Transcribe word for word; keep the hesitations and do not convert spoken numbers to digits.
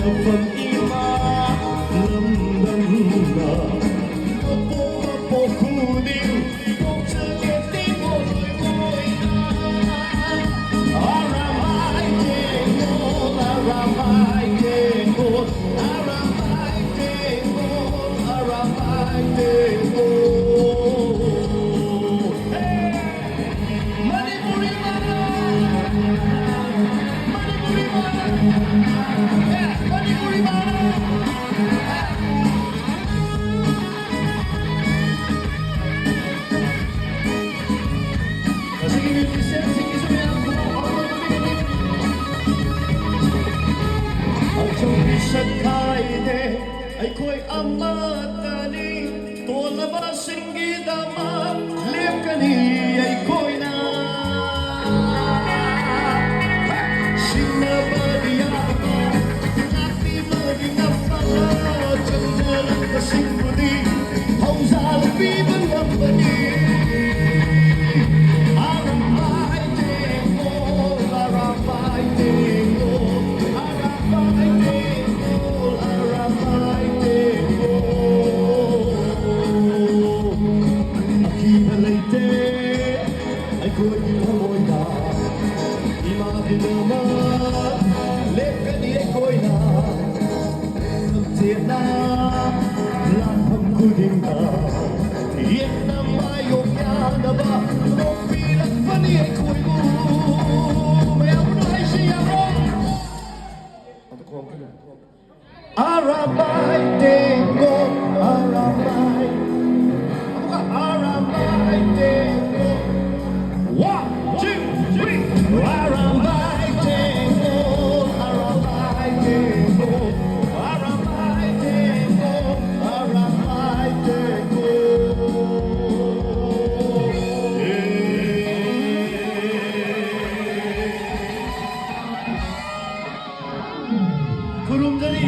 ꯃꯐꯝ ꯏꯃꯥ ꯂꯝꯗꯝꯅ ꯃꯄꯣꯛ ꯃꯄꯣꯛ ꯈꯨꯗꯤꯡ ꯄꯣꯛꯆꯒꯦ ꯇꯦꯡꯉꯣꯜ ꯂꯣꯏ ꯃꯣꯏꯅ꯫ ꯑꯔꯥꯃꯥꯏ ꯇꯦꯡꯉꯣꯜ, ꯑꯔꯥꯃꯥꯏ ꯇꯦꯡꯉꯣꯜ, ꯑꯔꯥꯃꯥꯏ ꯇꯦꯡꯉꯣꯜ, ꯑꯔꯥꯃꯥꯏ ꯇꯦꯡꯉꯣꯜ꯫ ꯍꯦ! ꯃꯅꯤꯄꯨꯔꯤ ꯃꯥꯅ! ꯃꯅꯤꯄꯨꯔꯤ ꯃꯥꯅ! Yes, ꯃꯅꯤꯄꯨꯔꯤ ꯃꯥꯅ! ꯉꯁꯤꯒꯤ musicianꯁꯤꯡꯒꯤꯁꯨ ꯃꯌꯥꯝ ꯈꯨꯕꯥꯛ ꯑꯃ ꯄꯤꯕꯤꯒꯅꯤ꯫ ꯑꯆꯧꯕꯤ ꯁꯛꯈꯥꯏꯗꯦ, ꯑꯩꯈꯣꯏ ꯑꯃꯠꯇꯅꯤ꯫ ꯇꯣꯜꯂꯕꯁꯤꯡꯒꯤꯗꯃꯛ ꯂꯦꯞꯀꯅꯤ ꯑꯩꯈꯣꯏꯅ꯫ ꯁꯤꯡꯅꯕꯗꯤ ꯌꯥꯗꯕ, ꯉꯥꯛꯄꯤꯕꯗꯤ ꯉꯝꯕ, ꯆꯪꯖꯔꯛꯄꯁꯤꯡꯕꯨꯗꯤ ꯊꯧꯖꯥꯜ ꯄꯤꯕ ꯉꯝꯕꯅꯤ꯫ ꯑꯔꯥꯃꯥꯏ ꯇꯦꯡꯉꯣꯜ, ꯑꯔꯥꯃꯥꯏ ꯇꯦꯡꯉꯣꯜ, ꯑꯔꯥꯃꯥꯏ ꯇꯦꯡꯉꯣꯜ, ꯑꯔꯥꯃꯥꯏ ꯇꯦꯡꯉꯣꯜ꯫ ꯑꯀꯤꯕ ꯂꯩꯇꯦ ꯑꯩꯈꯣꯏꯒꯤ ꯊꯃꯣꯏꯗ, ꯏꯃꯥꯒꯤꯗꯃꯛ ꯂꯦꯞꯀꯅꯤ ꯑꯩꯈꯣꯏꯅ꯫ ꯂꯝꯖꯦꯜꯅ ꯂꯥꯟꯐꯝ ꯈꯨꯗꯤꯡꯗ ꯌꯦꯠꯅ ꯃꯥꯌꯣꯛ ꯌꯥꯅꯕ ꯅꯣꯛꯄꯤꯔꯛꯄꯅꯤ ꯑꯩꯈꯣꯏꯕꯨ꯫ ꯃꯌꯥꯝ ꯄꯨꯟꯅ ꯍꯥꯏꯁꯤ ꯌꯥꯕ꯭ꯔꯣ? ꯑꯔꯥꯃꯥꯏ ꯇꯦꯡꯉꯣꯜ, ꯑꯔꯥꯃꯥꯏ꯫ ꯑꯃꯨꯛꯀ, ꯑꯔꯥꯃꯥꯏ ꯇꯦꯡꯉꯣꯜ꯫ One, two, three. ꯑꯔꯥꯃꯥꯏ ꯇꯦꯡꯉꯣꯜ, ꯑꯔꯥꯃꯥꯏ ꯇꯦꯡꯉꯣꯜ, ꯑꯔꯥꯃꯥꯏ ꯇꯦꯡꯉꯣꯜ, ꯑꯔꯥꯃꯥꯏ ꯇꯦꯡꯉꯣꯜ꯫ ꯈꯨꯔꯨꯝꯖꯔꯤ꯫